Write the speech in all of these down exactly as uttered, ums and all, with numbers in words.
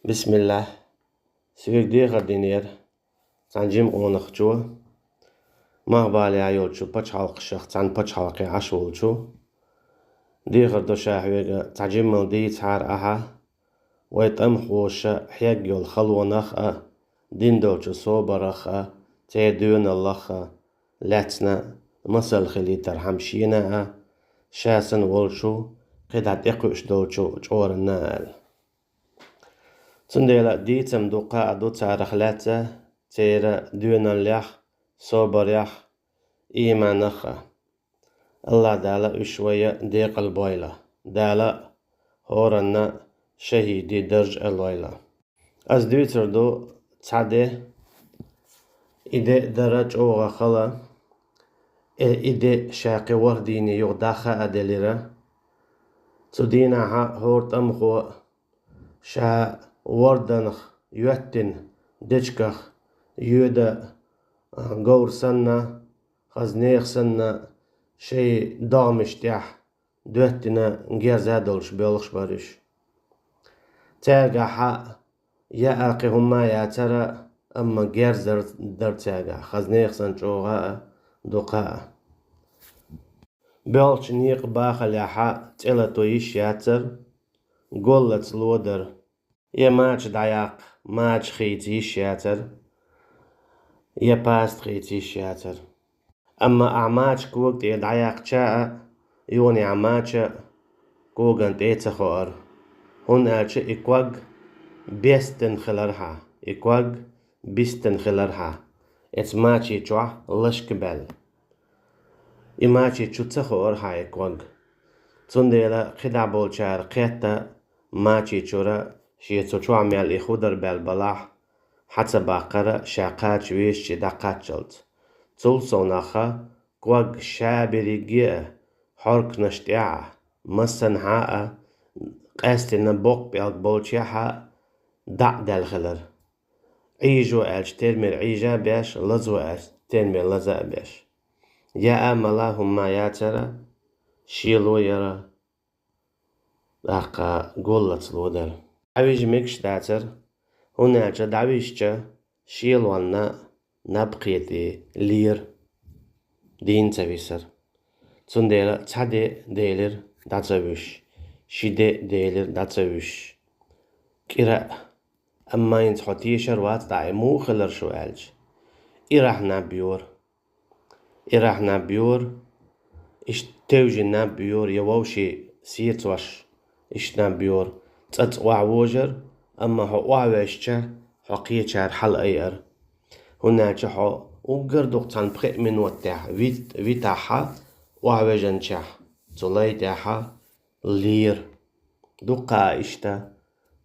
Бисмиллах. Соьга дехар динера цхьана жима къонахчо, мах балехь йолчу пачхьалкхашах цхьана пачхьалкхе Ӏаш волчо. Дехар до ша хьоьга цхьа жимма дийцахьара ахьа, вай тӀамхоша хьегна йолу халонах а, дина долчу собарах а, церан доьналлах а лаьцна масал хилийтархьама шена а, ша санна волчу кхидӀа тӀекхуьуш долчу чкъоранна а аьлла. Цундела дийцам дуккха а ду царах лаьцна, церан доьналлех, собарех, ийманах а. АллахӀ Дала уьш вайна декъал бойла. Дала хӀоранна шахӀидийн даржа а лойла. Ас дуьйцур ду цхьа де. И де дара чӀогӀа хала. Э, и де ша кхин ворхӀ дийне юха дӀахаа делира. Цу дийнахьа хӀора тӀамхо ша ворданах йоьттина дечигах йоьду, а, говр санна, хаза нехан санна, шайн догӀмаш тӀехь доьттина герза долуш боьлхуш бара уьш. Цаьргахьа яа кхин хӀумма яцара, амма герз дар, дар цаьргахь, хаза нехан санна чӀогӀа а, дукха а. Боьлхучу некъан бахалехьа цӀе лато йиш яцара, голлаца ло дара. Я мача дӀаяккха, мача хийца йиш яцара, я паста хийца йиш яцара. Амма ахь мача кога тӀера дӀаяьккхича а, юханехьа мача коган тӀе ца хоара, хӀунда аьлча и ког бестина хилархьа, и ког бистина хилархьа, эцу мачи чохь лашка баьлла. И мачи чу ца хоархьа и ког. Цундела кхидӀа болчара кхетта, мачи чуьра шен цу чохь мел и худар баьлла балахь, хьа ца баккхара ша кхача везачу дӀакхаччалц. Цул совнаха ког ша берриге а хьорканаш тӀехь а, массанхьа а, къаьстина боккха пӀелг болчехь а дӀа а даьлла хилар. Ӏийжо аьлча, термера Ӏийжа а беш, лазо аьлча, термера лаза а беш. Яа мала хӀумма яцара, шело яра, тӀаккха голлаца ло дара. ДӀавижа мегаш дацара, хӀунда аьлча дӀавижча, шелонна наб кхетий лера, дийна ца висара. Цундела цхьа де делира дӀа ца вуьш, ши де делира дӀа ца вуьш. КӀира а, амма хӀинца хьо тешар вац дӀа и муха хилар шу аьлча. Ирахь наб йора. Ирахь наб йора, иштта тевжина наб йора, я вовшийн сецош иштта наб йора. ЦӀа-цӀа охьавожар, амма хьо охьаваьжча, хьо кхечара хьалаайара. ХӀунда аьлча хьо уггар дукха цхьана пхеа минот тӀехь вит-, витахьа, охьаваьжначехь, цу лай тӀехьа лера. Дуккха а иштта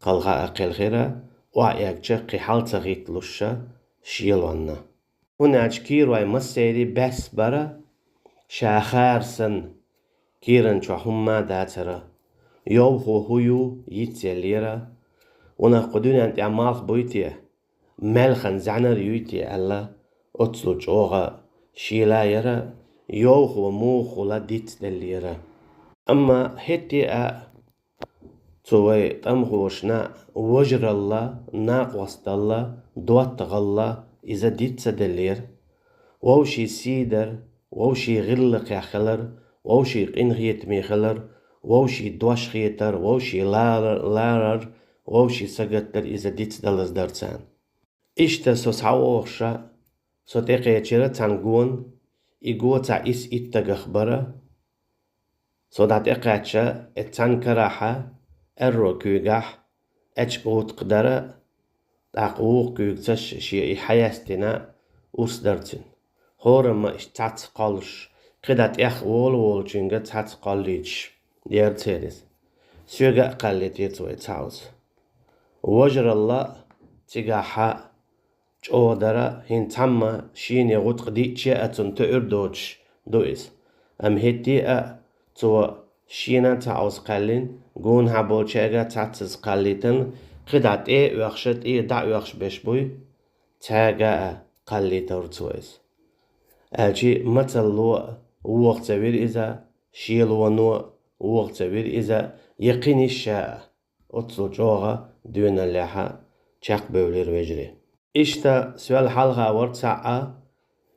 кхалха а кхелхира, охьаэгча кхин хьал ца гӀитталуша шелонна. ХӀунда аьлча кийрой массерий баьсса бара, ша хара санна, кийран чохь хӀумма а дацара. Йовхо хӀун ю, йицъеллера. Ванах кху дуьнен тӀехь малх буй те, маьлхан зӀаьнар юй те аьлла, оццул чӀогӀа шела яра, йовхо муха хула дицделлера. Амма хӀетте а цу вай тӀамхошна вожаралла, накъосталла, доттагӀалла иза диц ца деллера. Вовшийн сий дар, вовшийн гӀиллакхехь хилар, вовшийн къинхетаме хилар, вовшийн дош хетар, вовшийн ларар, ларар, вовшийн сагатдар иза диц далаза дара царна. Иштта со схьавогӀуша, со тӀекхечира цхьана гона, и го цхьа исс иттагах бара. Со дӀатӀекхаьчча, и цхьана карахьа, аьрру куьйгахь, аьчка гӀутакх дара, тӀаккха вукху куьйгацаш шен и хьаяьстина урс дара цуьнан. ХӀорамма иштта цхьацца кхоллуш, кхидӀа тӀех вола волчуьнга цхьацца кхоллийтуш яра церан иза. Соьга а кхаллийтира цо и цхьа урс. Вожаралла цигахьа чӀогӀа дара, хӀинца цхьамма шена гӀутакх диъча а цунна тоьар доцуш ду иза. Амма хӀетте а цо шена цхьа урс кхаьллина, гонахьа болчаьрга цхьаццаза кхаллийтина, кхидӀа тӀе а оьхуша, тӀера дӀа а оьхуш беш буй, цаьрга а кхаллийтира цо иза. Аьлчи мацалло а вогӀа ца вира иза, шелоно а вогӀа ца вира иза, я кхин йиш а. Оццул чӀогӀа доьналлехьа чекхбевлира вежарий. Иштта соьл хьалха вара цхьаъ,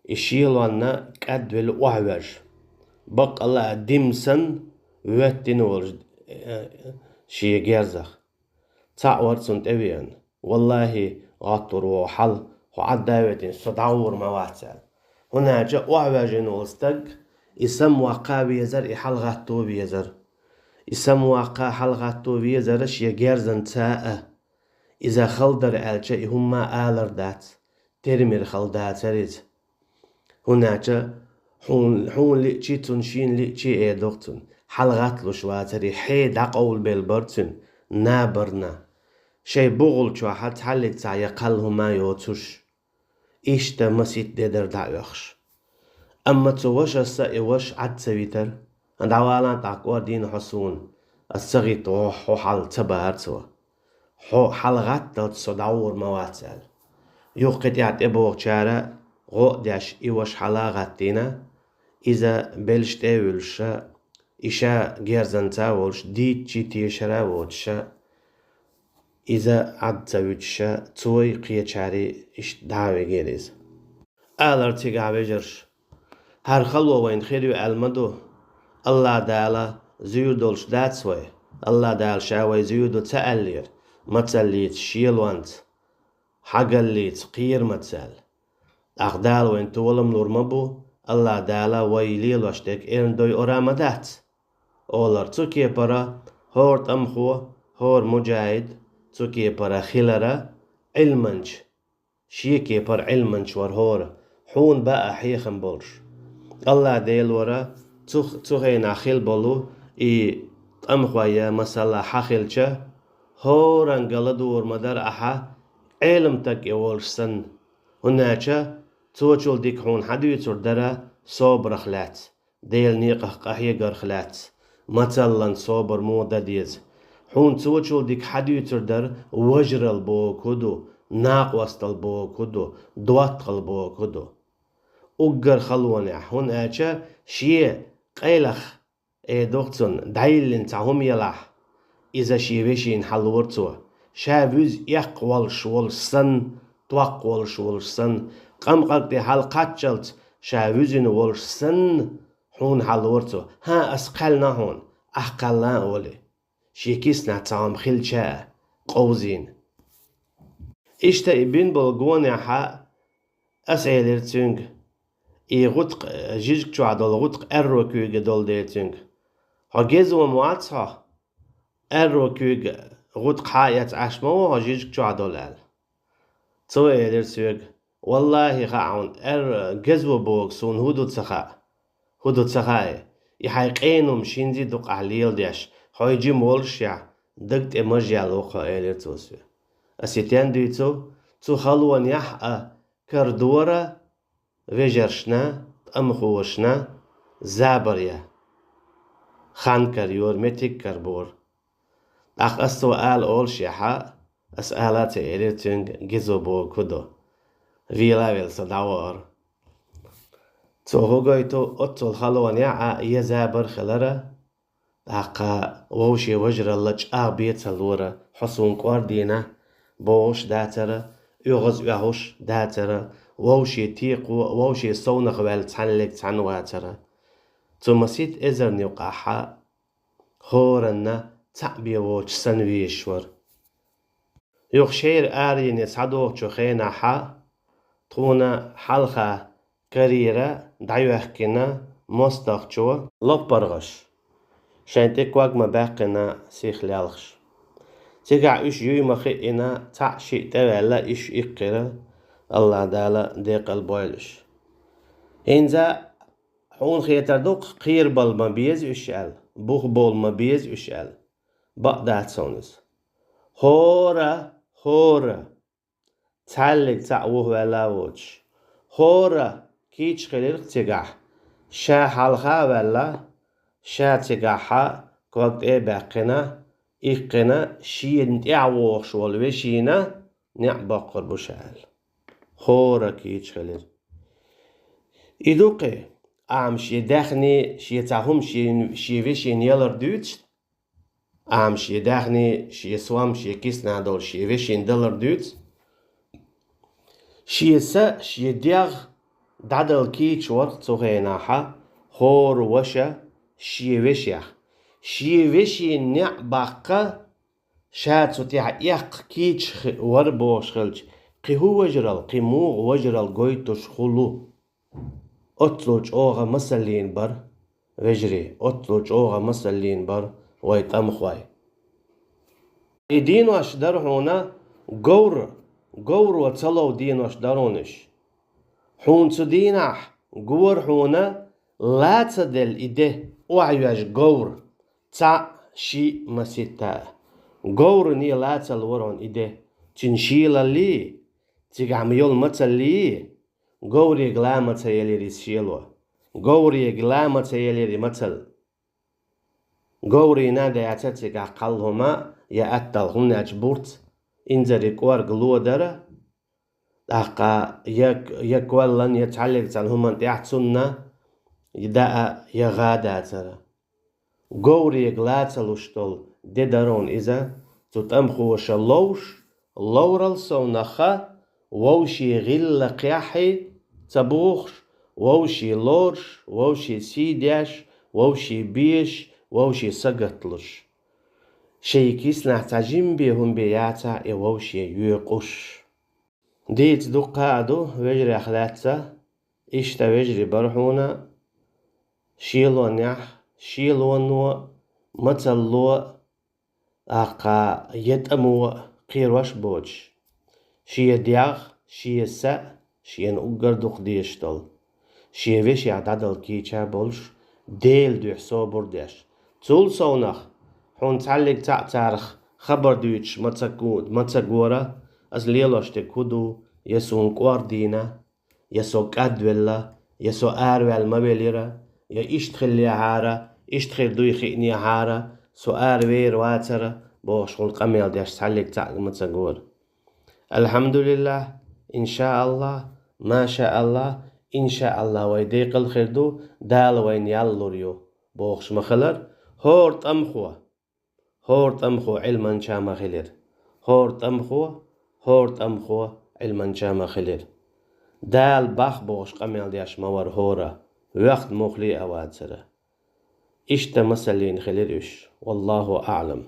и шелонна кӀадвелла охьавеш. Баккъалла а дима санна, воьттина волуш, э, шен герзах. Цхьаъ вара цунна тӀевеана. Валлахьи, гӀоттур ву хьо хьал, хьо Ӏадда а воьттина, со дӀагӀур ма вац аьлла. ХӀунда аьлча охьаваьжна волу стаг, и самаваккха везара, и хьалагӀатто везара. И самаваккха, хьалагӀатто везара шен герзанца а. Иза хала дара аьлча, и хӀумма а алар дац, тера-мера хала дацара иза. ХӀунда аьлча хьуна, хьуна лиъчий, цунна шена лиъчий эр ду-кх цунна. ХьалагӀатталуш вацара и, хье дӀакъовлабелла бара цуьнан набарна. Шайн бухалчохь цхьаллиг цхьа я кхалла хӀума йоцуш. Иштта масийтта де дара дӀаоьхуш. Амма цу вашас а и ваша Ӏад ца витара. ДӀавала, тӀаккха кӀордийна хьо суна. Ас ца гӀитта хьо, хьо хьал ца бахара цо. Хьо хьалагӀатталц со дӀагӀур ма вац аьлла. Юха кхин тӀехь тӀебогӀучара гӀо а деш, и ваша хьала а гӀаттийна, иза белшаш тӀе а вуьллуша, и ша герзанца а волуш, дийцчий тешар а воцуша, иза Ӏад ца вуьтуша, цой кхечарий иштта дӀа а вигира иза. Алара цигахь вежарша: «ХӀара хало вайна хир ю аьлла ма ду. АллахӀ Дала зуьйр долуш дац вай. АллахӀ Дала Ша вай зуьйр ду ца аьллера. Мацаллица, шелонца, хьагаллица, кхерамаца», – аьлла. ТӀаккха Дала вайна толам лур ма бу, АллахӀ Дала вай лелош дерг эрна дойур а ма дац. Олар цу кепара хӀора тӀамхо, хӀора муджахӀид, цу кепара хилара Ӏилманча, шен кепара Ӏилманча вара хӀора, хьуна баа хьехам болуш. АллахӀ Дела вара цу, цу хенахь хила болу и тӀамхой, масала, хьан хилча, хӀоранга ладугӀур ма дара ахьа, Ӏелам таг и волуш санна. ХӀунда аьлча цо чул дика хьуна хьан дуьйцур дара собарах лаьцна, Делан некъах къахьегарх лаьцна, мацаллан собар муха дан деза. Хьуна цо чул дика хьан дуьйцур дара важрал бохург хӀун ду, накъостал бохург хӀун ду, доттагӀал бохург хӀун ду. Уггар халонехь, хӀунда аьлча шен къайлах, эр ду-кх цунна, дӀайиллина цхьа хӀума елахь, иза шен вешина хьалора цо. Ша вуьзна эккха волуш волуш санна, токкха волуш волуш санна, къамкъаг тӀе хьалакхаччалц ша вуьзина волуш санна, хьуна хьалора цо. ХӀан, ас кхаьллина хьуна, ахь кхаьлла а олий. Шен киснахь цхьа хӀума хилча а, къовзийна. Иштта и бина болу гонехьа ас элира цуьнга, и гӀутакх, жижиг чохь долу гӀутакх аьрру куьйга долу дела цуьнга: «Хьо гезо ма вац хьо, аьрру куьйга гӀутакх хьа а эцна Ӏаш ма ву хьо жижиг чохь долу», – аьлла. Цо элира соьга: «Валлахьи, хаьа хьуна, аьрру гезо бохург суна хӀун ду ца хаьа. ХӀун ду ца хаьа, и хьайн къена хӀумаш хӀинца а ду-кх ахь леладеш, хьо и жима воллушехь, даг тӀе маж яьлла ву-кх хьо», – элира цо соьга. Ас и стенна дуьйцу, цу халонехь а карадора вежаршна, тӀамхошна забар ян. Хан карайора, меттиг карабора. ТӀаккха ас цо ала олушехьа, ас ала а ца элира цуьнга, гезо бохург хӀун ду. Вела а велла со дӀавахара. Цо хӀун гойту, оццул халонехь а еза забар хилара, тӀаккха вовшийн важаралла чӀагӀ бен ца лора, хьо суна кӀордийна, бохуш дацара, оьгӀаз оьхуш дацара, вовшийн текхо, вовшийн совнах ваьлла цхьаьнниг цхьаьна вацара. Цу масийтта эзарна юкъахь хӀоранна цхьаъ бен воцуш санна везаш вара. Юха шера арайина схьадогӀучу хенахь тхуна хьалха карийра дӀайоьхкина мостагӀчо лоппаргӀаш, шайн тӀе ког ма баьккхина сиха лелхаш. Цигахь уьш юй ма хиъина, цхьаъ-шиъ тӀеваьлла, уьш иккхира, АллахӀ Дала декъал бойла уьш. ХӀинца хьуна хетар ду-кх, кхерабала ма беза уьш аьлла, бух бовла ма беза уьш аьлла. Бакъ дац хьуна иза. ХӀора, хӀора, цхьаьллиг цхьаъ вухаваьлла а воцуш, хӀора кийча хилира-кх цигахь, ша хьалха а ваьлла, ша цигахь ког тӀе а баьккхина, иккхина, шена тӀаьхьа вогӀуш волу вешина неӀ боккхур бу ша аьлла. ХӀора кийча хилира. И ду-кх, ахьа шен даьхни, шен цхьа хӀума шен, шен вешина ялар дуьйцуш, Амма шен даьхни, шен сом, шен киснахь долу шен вешин далар дуьйцу. Шен са, шен дегӀ дӀадала кийча вара цу хенахь хӀора ваша шен вешех. Шен вешин неӀ баккха, ша цу тӀехь эккха кийча хи-, вара бохуш хилча, кхин хӀун важарал, кхин муха важарал гойтуш хуьлу? Оццул чӀогӀа масаллина бара, вежарий, оццул чӀогӀа масаллина бара вай тӀамхой. И денош дара хьуна говр, говро ца лов денош дара хьуна уьш. Хьуна цу дийнахь гора хьуна ла ца делла и де, охьайоьжна говр, цхьаъ, шиъ, маситта а. Говране ла ца лора хьуна и де, цуьнан шийлаллий, цигахь ма йолу мацаллий, говрега ла ма ца елира иза шело. Говрега ла ма ца елира и мацалла. Говрина дацара цигахь кхалла хӀума я атталла, хӀунда аьлча бурц инзаре кӀорга ло дара, тӀаккха я, я коллан, я цхьаллиг цхьана хӀуманна тӀехь цунна я даа, я гӀа дацара. Говрега ла ца луш долу де дара хьуна иза, цу тӀамхоша ловш, ловрал совнаха, вовшийн гӀиллакхехь ца бухуш, вовшийн лоруш, вовшийн сий деш, вовшийн безаш, вовшийн сагатдалуш. Шайн киснахь цхьа жимма бен хӀума бен яцахь и вовшийн йоькъуш. Дийца дуккха а ду вежарех лаьцна, иштта вежарий бара хьуна, шелонехь, шелоно, мацалло, тӀаккха я тӀамо кхерош боцуш, шен дегӀ, шен са, шена уггар дукха дезаш долу, шен вешех дӀадала кийча болуш, Делан дуьхьа собар деш. Цул совнах, хьуна цхьаллиг цхьаъ царах хабар дуьйцуш ма ца ку-, ма ца гора, аса лелош дерг хӀун ду, я суна кӀордийна, я со кӀадвелла, я со араваьлла ма велира, я иштта хиллехьара, иштта хир дуй хиънехьара, со аравер вацара, бохуш хьуна къамел деш цхьаллиг цхьаъ ма ца гора. Алхьамдулиллахь, иншааллахь, машааллахь, иншааллахь, вай декъал хир ду, Дала вайна ял лур ю, бохуш ма хилар, хӀора тӀамхо, хӀора тӀамхо Ӏилманча ма хилира. ХӀора тӀамхо, хӀора тӀамхо Ӏилманча ма хилира. Дала бах бохуш къамел деш ма вара хӀора, вехна муххале а вацара. Иштта масаллина хилира уьш. Валлаху аӀлам.